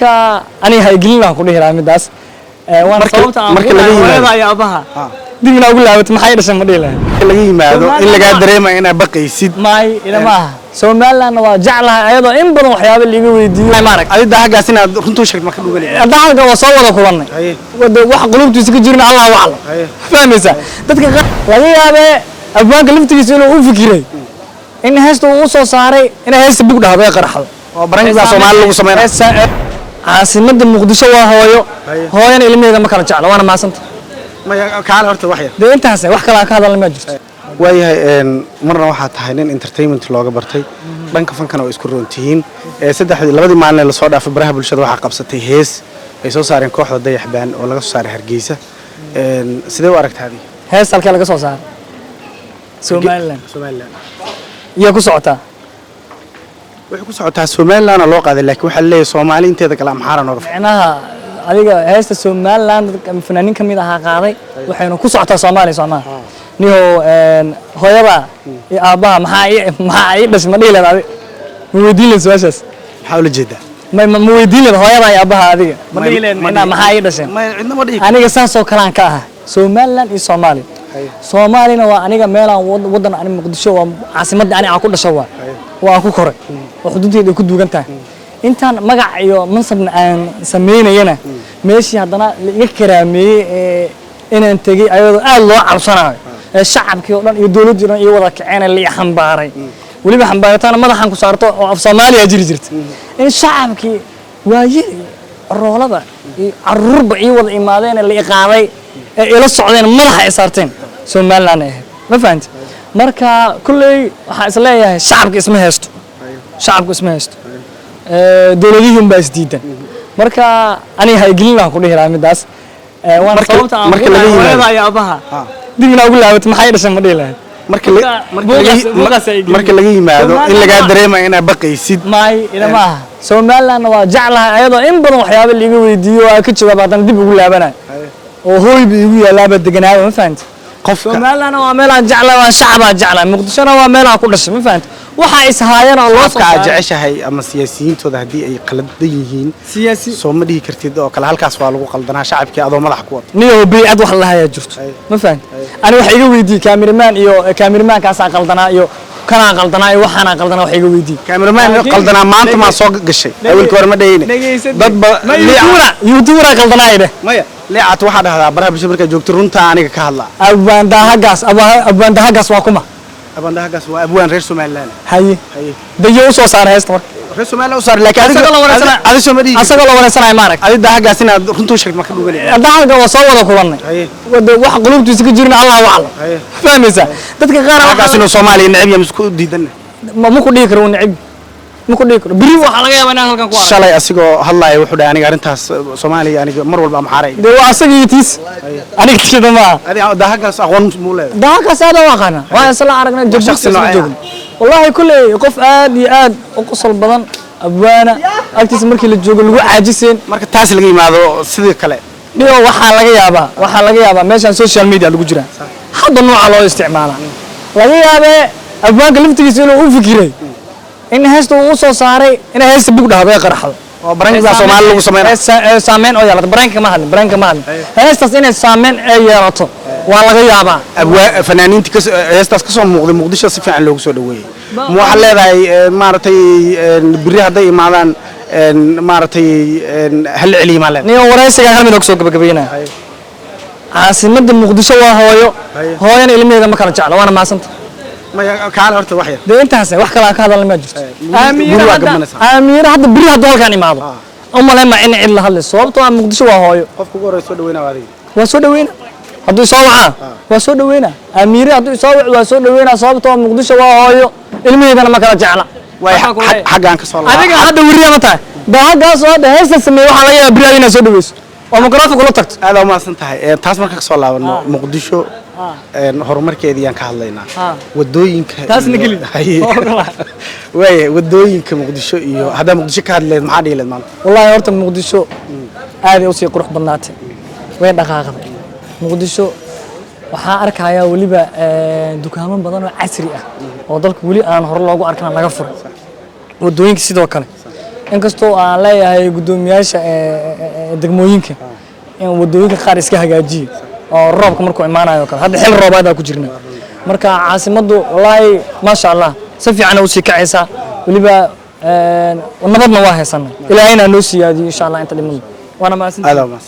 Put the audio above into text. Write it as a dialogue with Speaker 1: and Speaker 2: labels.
Speaker 1: Marka aniga haygelin aan ku dhihi lahaa midaas. Waana sababta aan
Speaker 2: Marka
Speaker 1: ugu
Speaker 2: laga
Speaker 1: lahaa
Speaker 2: yimaado.
Speaker 1: Hooyada iyo aabbaha dib inaa ugu laabato maxay dhashay ma dhihi lahayn.
Speaker 2: Marka laga yimaado in lagaa dareemayo inaad baqaysid.
Speaker 1: May, ilama aha. Somalilandna waa jeclahay, ayadoo in badan waxyaabo liiga weydiiyo, maarag.
Speaker 2: Adida haggaas inaad runtuu sheegto ma ka dhuganay?
Speaker 1: Hadda halkan waa soo wada kulannay. Wada wax qulubtiisa ka jirna Allahu aclam. Fahmaysaa? Dadka qaar laga yaabee abwaanka laftigiisa inuu u fikiray in heesta uu u soo saaray inay heesta bug dhahdo ee qarxdo.
Speaker 2: Oo barankiga Soomaali lagu sameynaa.
Speaker 1: Caasimadda Muqdisho waa hooyo. Hooyana ilmaheeda ma kala jeclo, waana maasanta.
Speaker 2: Maya, kaale horta wax yar.
Speaker 1: Dee intaas wax kale aan ka hadalna ma jirto.
Speaker 2: Waayahay, marna waxaa tahay nin entertainment looga bartay, dhanka fankana oo isku roon tihiin. Saddexdii labadii maalin ee lasoo dhaafay baraha bulshada waxaa qabsatay hees ay soo saareen kooxda Dayaxbaan oo laga soo saaray Hargeysa. Sidee u aragtaa adiga?
Speaker 1: Hees halkee laga soo saaray? Somaliland?
Speaker 2: Somaliland.
Speaker 1: Iyaa ku socotaa?
Speaker 2: Waxay ku socotaa Somalilandna loo qaaday, laakiin waxaa leeyahay Soomaali inteeda kale Amxaara nooga filan.
Speaker 1: Micnaha adiga heesta Somaliland dadka fanaaniin ka mid ahaa qaaday, waxayna ku socotaa Soomaaliya. Soomaaliya nihow, hooyada iyo aabbaha maxaa ii dhashay ma dhihi leed? Adi ma weydiin leed su-aashaas?
Speaker 2: Maxaa ula jeedaa?
Speaker 1: Ma weydiin leed hooyada iyo aabbaha adiga? Ma dhihi leed micnaha maxaa ii dhasheen?
Speaker 2: May, cidna ma dhihi.
Speaker 1: Aniga saasoo kale aan ka ahaa Somaliland iyo Soomaaliya. Soomaalina waa aniga meelaan waddan ani Muqdisho waa caasimadda ani aan ku dhasho, waa aan ku koray oo xuduudteeda ay ku duugan tahay. Intaan magac iyo mansabna aan samaynayana, meeshii haddana la iga karaameeyey ee inaan tegey ayadoo aad loo cabsanayo ee shacabkii oo dhan iyo dowladdii o dhan iyo wada kaceen la i xambaaray, weliba xambaaritaana madaxan ku saarto oo af Soomaaliya jiri jirta, in shacabkii waayadii roolada iyo caruurba ii wada imaadeen ee la i qaaday ee ila socdeen, madaxa ay saarteen, Somaliland ay ahayd. Ma fahanti? Marka kulley waxaan is leeyahay shacabka isma haysto, shacabku isma haysto. Dowladihii unbaa isdiidan. Marka aniga haygelin aan ku dhihi lahaa midaas. Waana sababta aan
Speaker 2: Marka
Speaker 1: ugu
Speaker 2: laga
Speaker 1: lahaa
Speaker 2: yimaado.
Speaker 1: Hooyada iyo aabbaha dib inaa ugu laabato maxay dhashay ma dhihi lahayd.
Speaker 2: Marka
Speaker 1: Marka buugaas ay gelin.
Speaker 2: Marka laga yimaado in lagaa
Speaker 1: Somaliland
Speaker 2: dareemayo inaad baqaysid.
Speaker 1: May, ilama aha. Somalilandna waa jeclahay, ayadoo in badan waxyaabo liiga weydiiyo oo aan ka jawaab, haddana dib ugu laabanayo oo hooyba igu yaalaaba deganaaba. Ma fahanti?
Speaker 2: Qofka
Speaker 1: Somalilandna waa meel aan jeclahay, waan shacabaa jeclahay. Muqdishona waa meel aan ku dhashay. Ma fahanti? Waxa is haayana oo loo soo
Speaker 2: qofka aad
Speaker 1: saaray
Speaker 2: jeceshahay ama siyaasiyiintooda haddii ay qaladan yihiin,
Speaker 1: siyaasi
Speaker 2: soo ma dhihi kartid oo kale halkaas waa lagu qaldanaa, shacabkii adoo madax ku wata?
Speaker 1: Niyow, beycad wax lahayaa jirto. Ma fahanti? Ani waxa iga weydiiyey cameraman iyo cameramaankaasaa qaldanaa iyo kanaa qaldanaa iyo waxaanaa qaldanaa wax iga weydiiyey.
Speaker 2: Cameraman qaldanaa maanta maa soo gashay? Awalkii hore ma dhahayne. Dad ba
Speaker 1: Ma YouTuber qaldanaa idhe.
Speaker 2: Maya, leecat waxaa dhahdaa baraha bulshada markaad joogto runtaa aniga ka hadlaa.
Speaker 1: Abwaandahagaas, abwaandahagaas waa kuma?
Speaker 2: Abandahagaas waa abwaan reer Somaliland.
Speaker 1: Haye.
Speaker 2: Haye.
Speaker 1: Dayo u soo saaray heesta marka?
Speaker 2: Reer Somaliland u saaray, laakiin
Speaker 1: Asagoo la wareysanayo.
Speaker 2: Adiga soo ma dhihi kartid.
Speaker 1: Asagoo la wareysanayo, maarag.
Speaker 2: Adi dahagaas inaad runtuu sheegto ma ka dhuganay?
Speaker 1: Hadda halkan waa soo wada kulannay. Wada wax qulubtiisa ka jirna Allahu aclam. Fahmaysaa? Dadka qaar
Speaker 2: Halkaas inuu Soomaaliya neceb yahay misku diidan?
Speaker 1: Ma ku dhihi karo wuu neceb, ma ku dhihi karo. Beri waxaa laga yaabaa inaan halkan ku arag.
Speaker 2: Shalay asigoo hadlaaya wuxuu dhahay aniga arrintaas Soomaaliya aniga mar walba Amxaaray.
Speaker 1: Dee waa asaga iyo tiis, aniga tiyada maaha.
Speaker 2: Adi dahagaas aqoon muu leedahay?
Speaker 1: Dahagaas aad u aqaana, waa isla aragnay Jabuuti
Speaker 2: Shakhsi
Speaker 1: isla
Speaker 2: noocee ah?
Speaker 1: joogno. Wallahi kulley qof aad iyo aad u qosol badan, abwaana agtiisa markii la joogo lagu caajiseen.
Speaker 2: Marka taas laga yimaado, sidii kale?
Speaker 1: Dhigo, waxaa laga yaabaa meeshaan social media lagu jiraa, hadda nooca loo isticmaalaa, laga yaabee abwaanka laftigiisa inuu u fikiray in heesta uu u soo saaray inay heesta bug dhahdo ee qarxdo.
Speaker 2: Oo barankiga Soomaali lagu sameynaa.
Speaker 1: Ee saameyn oo yeelato. Bareenka kama hadlin, bareenka kama hadlin. Heestaas inay saameyn ay yeelato waa laga yaabaa.
Speaker 2: Abwaa fanaaniinta heestaas kasoo muuqday Muqdisho si fiican loogu soo dhaweeyey. Ma waxaad leedahay maaragtay biri hadday imaadaan maaragtay hal celiya maa leedahay?
Speaker 1: Niyo, waraysiga hal mid oo kusoo gabagabeynaya. Caasimadda Muqdisho waa hooyo. Hooyana ilmaheeda ma kala jeclo, waana maasanta.
Speaker 2: Maya, kaale horta wax yar.
Speaker 1: Dee intaas wax kale aan ka hadalna ma jirto.
Speaker 2: Guri waa gabanaysaa.
Speaker 1: Aamiira hadda beri hadduu halkaan imaado, u malayn ma in cid la hadlayso, sababtoo ah Muqdisho waa hooyo.
Speaker 2: Qofka ugu horreeya soo dhaweynaa waa adiga.
Speaker 1: Waa soo dhaweyna hadduu isoo wacaa, waa soo dhaweyna. Amiire hadduu isoo wac, waa soo dhaweyna, sababtoo ah Muqdisho waa hooyo, ilmaheedana ma kala jecla.
Speaker 2: Waay.
Speaker 1: Waxaan ku leeyahay.
Speaker 2: Xaggaan ka soo lahaa.
Speaker 1: Adiga hadda weriya ma tahay? Daahagaas oo hadda heesta sameeye, waxaa laga yaabaa beri adiga inaad soo dhaweyso oo microphone kula tagto.
Speaker 2: Aad aa umahadsan tahay. Taas marka kasoo laabano, Muqdisho horumarkeedii yaan ka hadlaynaa. Wadooyinka
Speaker 1: Taasna geli.
Speaker 2: Haye. Waaya, wadooyinka Muqdisho iyo haddaa Muqdisho ka hadli lahayd, maxaa dhihi lahayd maanta?
Speaker 1: Wallahi horta Muqdisho aaday usii qurux badnaatay, way dhaqaaqday Muqdisho. Waxaa arkayaa weliba dukaamo badan oo casri ah oo dalka weli aan hore loogu arkin laga furay. Wadooyinka sidoo kale. Inkastoo aan leeyahay guddoomiyaasha degmooyinka in wadooyinka qaar iska hagaajiye oo roobka markuu imaanayo kale. Hadda xil roobaad ku jirna. Marka caasimaddu wallaahi maasha Allah si fiican usii kacaysaa. Weliba nabadna waa haysanaa. Ilaahayna noo siyaadiyo insha Allah inta dhiman. Waana mahadsantihiin.
Speaker 2: Aad waa mahadsan.